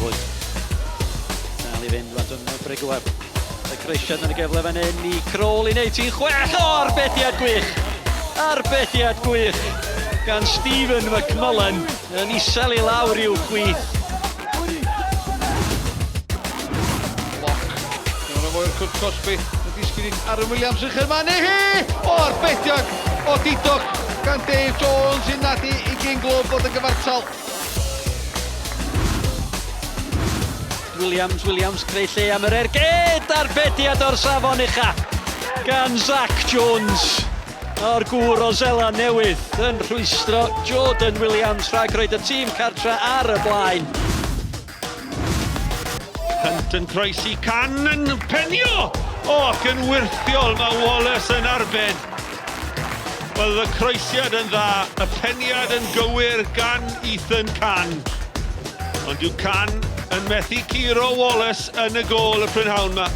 Wood. Dal i fynd, wan dyna Brigweb. Y croesiad yn y gyfle fan hyn i Crowell i wneud ti'n chwech. O, arbediad gwych! Arbediad gwych gan Stephen McMullen yn isel i lawr i'w chwith. Lock. Dyma fo i'r cwrt cosbi. Yn disgyn i Aaron Williams yn chyrmanu hi! O, arbediad o didog gan Dave Jones sy'n nadu i gyn glwb fod yn gyfartal. Williams, Williams creu lle am yr ergyd! Arbediad o'r safon ucha gan Zach Jones. O'r gŵr o Zeland Newydd yn rhwystro Jordan Williams rhag roed y tîm cartra ar y blaen. Hunt yn croesi, Can yn penio! O, ac yn wyrthiol mae Wallace yn arbed. Wel, y croesiad yn dda, y peniad yn gywir gan Ethan Can. Ond yw Can yn methu curo Wallace yn y gôl y prynhawn yma.